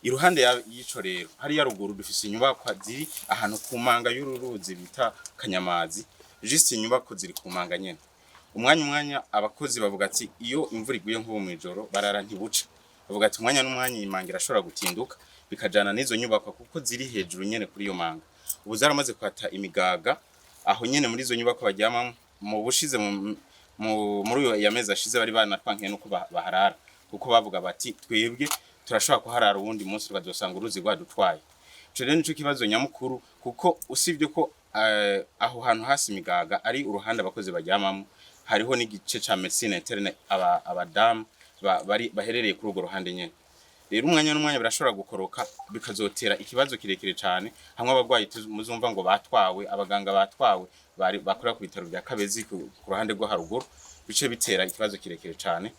Iruhande y'ico rero, hariya ruguru dufise inyubakwa ziri ahantu ku manga y'uru ruzi bita Kanyamazi, juste inyubako ziri ku manga nyene. Umwanya abakozi bavuga ati iyo imvura iguye nk'ubu mw'ijoro barara ntibuca. Bavuga ati umwanya n'umwanya iyi manga irashobora gutinduka bikajana n'izo nyubakwa kuko ziri hejuru nyene kuri iyo manga. Ubu zaramaze kwata imigaga aho nyene muri izo nyubakwa baryamamwo. Mu bushize muri uyo ya mezi ashize bari banatwankiye nuko baharara kuko bavuga bati twebwe turashobora kuharara uwundi munsi tukazosanga uruzi rwadutwaye. Ico rero nico kibazo nyamukuru, kuko usibye ko aho hantu hasi imigaga ari uruhande abakozi baryamamwo, hariho n'igice ca médecine interne, abadamu bari baherereye kuri urwo ruhande nyene. Rero umwanya n'umwanya birashobora gukoroka bikazotera ikibazo kirekire cane, hamwe abagwayi muzumva ngo batwawe, abaganga batwawe bari bakorera ku bitaro vya Kabezi ku ruhande rwo haruguru, bice bitera ikibazo kirekire cane.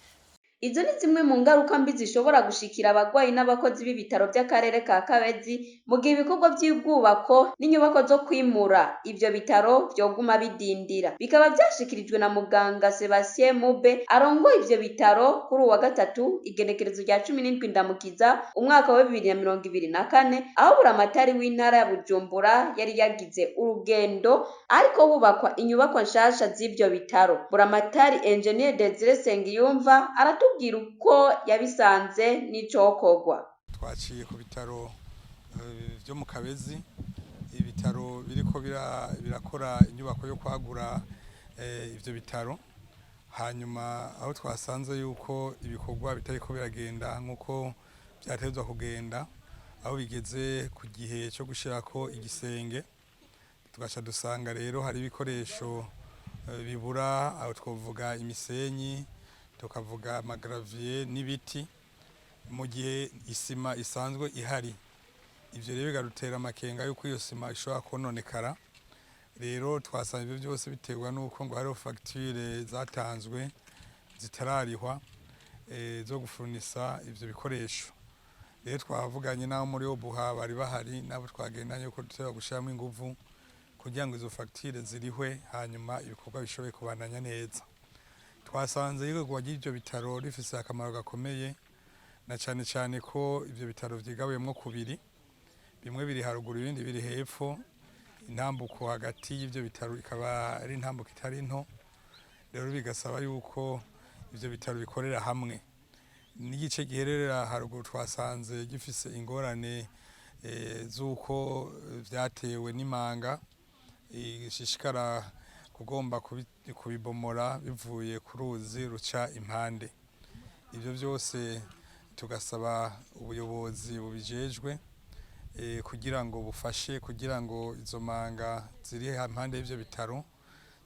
Izo ni zimwe mu ngaruka mbi zishobora gushikira abagwayi n'abakozi b'ibitaro vy'akarere ka Kabezi mu gihe ibikorwa vy'ubwubako n'inyubako zo kwimura ivyo bitaro vyoguma bidindira. Bikaba vyashikirijwe na muganga Sebastien Mube arongoye ivyo bitaro kuri uwa gatatu, igenekerezo rya 17 Ndamukiza, umwaka wa 2024, aho buramatari w'intara ya Bujumbura yari yagize urugendo ariko hubakwa inyubakwa nshasha z'ivyo bitaro. Buramatari Engineer Desire Sengiyumva aratubwira uko yabisanze n'icokorwa. Twaciye ku bitaro vyo mu Kabezi, ibitaro biriko birakora inyubako yo kwagura ivyo bitaro. Hanyuma aho twasanze yuko ibikorwa bitariko biragenda nk'uko vyategerezwa kugenda, aho bigeze ku gihe cyo gushirako igisenge, tugaca dusanga rero hari ibikoresho bibura. Aho twovuga imisenyi, tukavuga ama gravier n'ibiti, mu gihe isima isanzwe ihari. Ivyo rero bigadutera amakenga yuko iyo sima ishobora kononekara. Rero twasanga ivyo byose biterwa nuko ngo hariho facture zatanzwe zitararihwa zo gufurnisa ivyo bikoresho. Rero twavuganye n'abo muri OBUHA bari bahari n'abo twagendanye ko dushobora gushiramo inguvu kugira ngo izo facture zirihwe, hanyuma ibikorwa bishobore kubandanya neza. Twasanze iyugurwa ry'ivyo bitaro rifise akamaro gakomeye, na cane cane ko ivyo bitaro vyigabuyemwo kubiri: bimwe biri haruguru, ibindi biri hepfo. Intambuko hagati y'ivyo bitaro ikaba ari intambuko itari nto. Rero bigasaba yuko ivyo bitaro bikorera hamwe. N'igice gihererera haruguru twasanze gifise ingorane z'uko vyatewe n'imanga ishishikara kugomba kubibomora bivuye ku ruzi ruca impande. Ivyo vyose tugasaba ubuyobozi bubijejwe kugira ngo bufashe kugira ngo izo manga ziri impande y'ivyo bitaro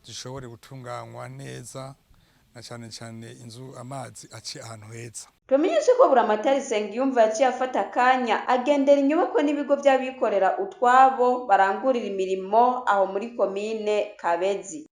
zishobore gutunganywa neza, na cane cane inzu amazi ace ahantu heza. Tumenyeshe ko Buramatari Nsengiyumva yaciye afata akanya agendera inyubako n'ibigo vy'abikorera utwabo barangurira imirimo aho muri komine Kabezi.